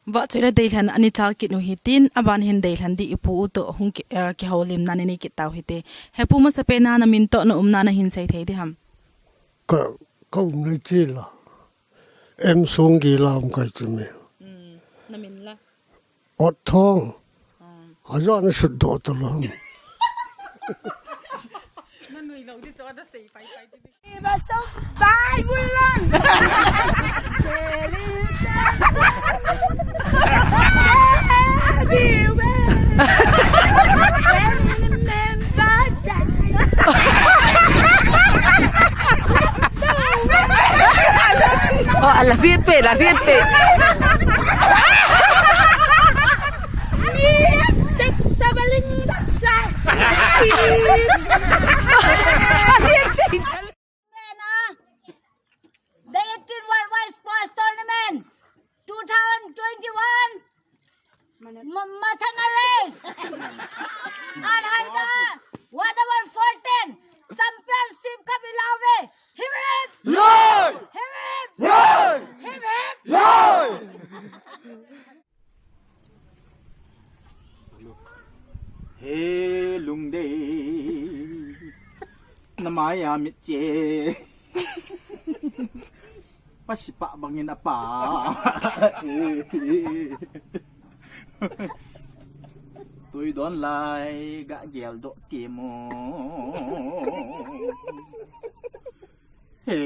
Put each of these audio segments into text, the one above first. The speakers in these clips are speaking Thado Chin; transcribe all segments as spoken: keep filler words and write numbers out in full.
Vahchoi le Deilhen ani chal kit u hitin, aban hin Deilhen di ipu u toh hung ki, eh, kihoulimna nei kit tau hite. Hepu, masapen a namin toh naumna nahin sei thei diham? Ka, ka um nei ti la. M Songgi la um kai ti me. Mm, namin la. Ot Thong. Ah. Ajo na sut do to lo. Na nui lo di cho da sei pai pai di. Iba so bai bulan. Everywhere. Remember time. Oh, ala riet pe, ala riet pe. Six, seven, that's it. The eighteen Worldwide Sports Tournament two thousand twenty-one, M-, Mathana Race. Arhaida, one over fourteen, Championship Cup ilauve. Hip hip! Yay! Hip hip! Yay! Hip hip! Yay! He Lungdei, na maiya mit che. Pasipa bangin apa. Tui don lai ga gel doh ti mo. He.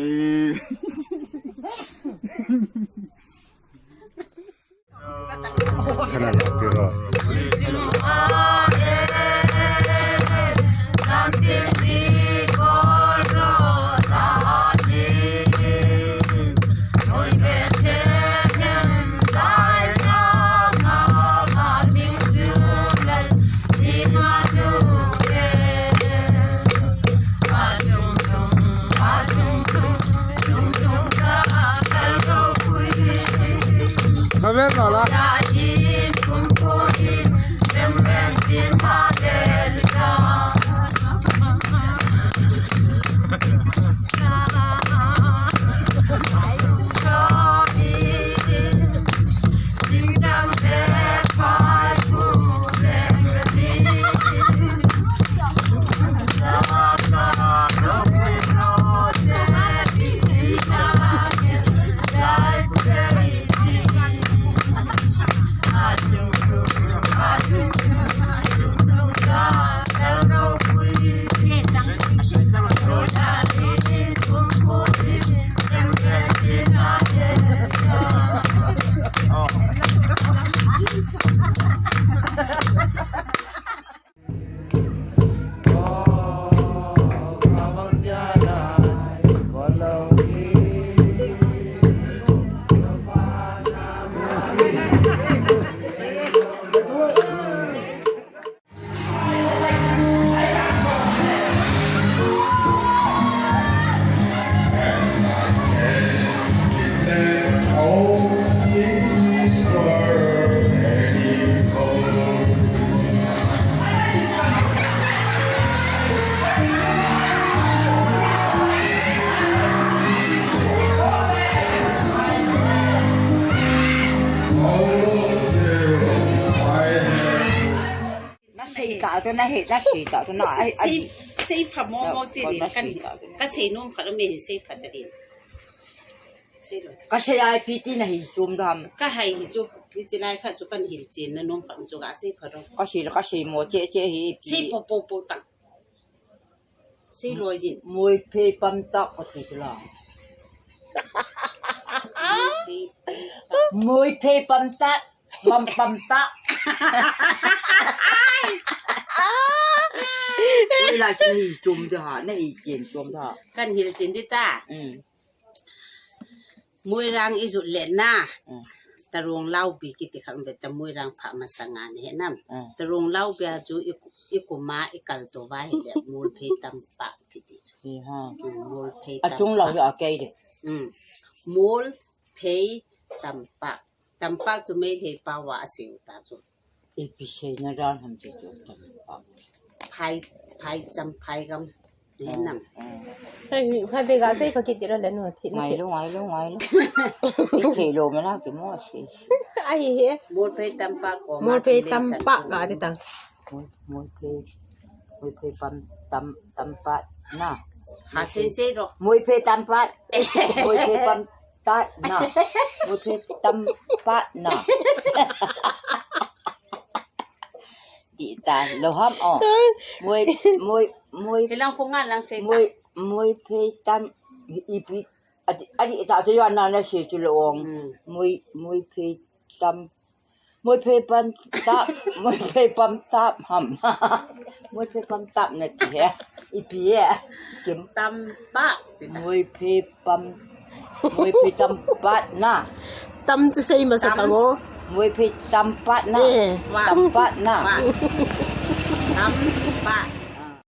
Na sei ta tu, na he, na sei ta tu, na, sei, ai, ai. Sei, sei pha mo mo ti din, na kan, sei ta tu, na. Ka sei nom khat mi hin sei pha ta din. Sei lo. Ka sei ai pi ti na hi chom dam. Ka hai hi chu, hi chi lai khat chu kan hil chen na nom khat chu ka sei pha ro. Ka sei la, ka sei mo che che hi pi. Sei po po po ta. Sei loi jin. Moi phei pam ta ka ti la. Moi phei pam ta. Moi phei pam ta. Pam, pam ta. Oi, lai chu hi chom de ha, na hi chen chom de ha. Kan hil chen di ta. Mm. Moirang i jut le na. Mm. Tarong Laubi kiti kha um be ta Moirang pha masanga ni he nam. Mm. Tarong Laubi a chu i, i kuma i kal to va hi le mol phei tam pa kiti chu. Hi ha. Mm, mol phei tam pa. A chung lau hi a kei de. Mm. Mol phei tam pa. Tam pa chu Meitei pao a a sei u ta chu. Ipi sei na dan ham ti chu tam pa. Phai, phai cham, phai gam. Hei, kha ve ga sei pha kiti ra le nu thi nu thi. Ngai lo, ngai lo, ngai lo. Ithei lo mena kimo sei. Ahi he. Molphei tampa ko. Molphei tampa ga ti tang. Mui, mui phei, mui phei pam, tam, tampa na. Ha sei sei ro. Mui phei tampa. Mui phei pam ta na. Mui phei tampa na. Ti ta lo ham o. Mui, mui, mui. Hilang khunga lang sei ta. Mui, mui phei tam ipi. Adi, adi ta to yo na na sei chu lo ong. Hmm. Mui, mui phei tam. Mui phei pam tap, mui phei pam tap ham. Mui phei pam tap na ti he. Ipi he. Kim. Tampa. Mui phei pam. Mui phei tampa na. Tam chu sei masa ta ngo. Mui phei tampa na. Eh. Tampa na. Pa. Tampa.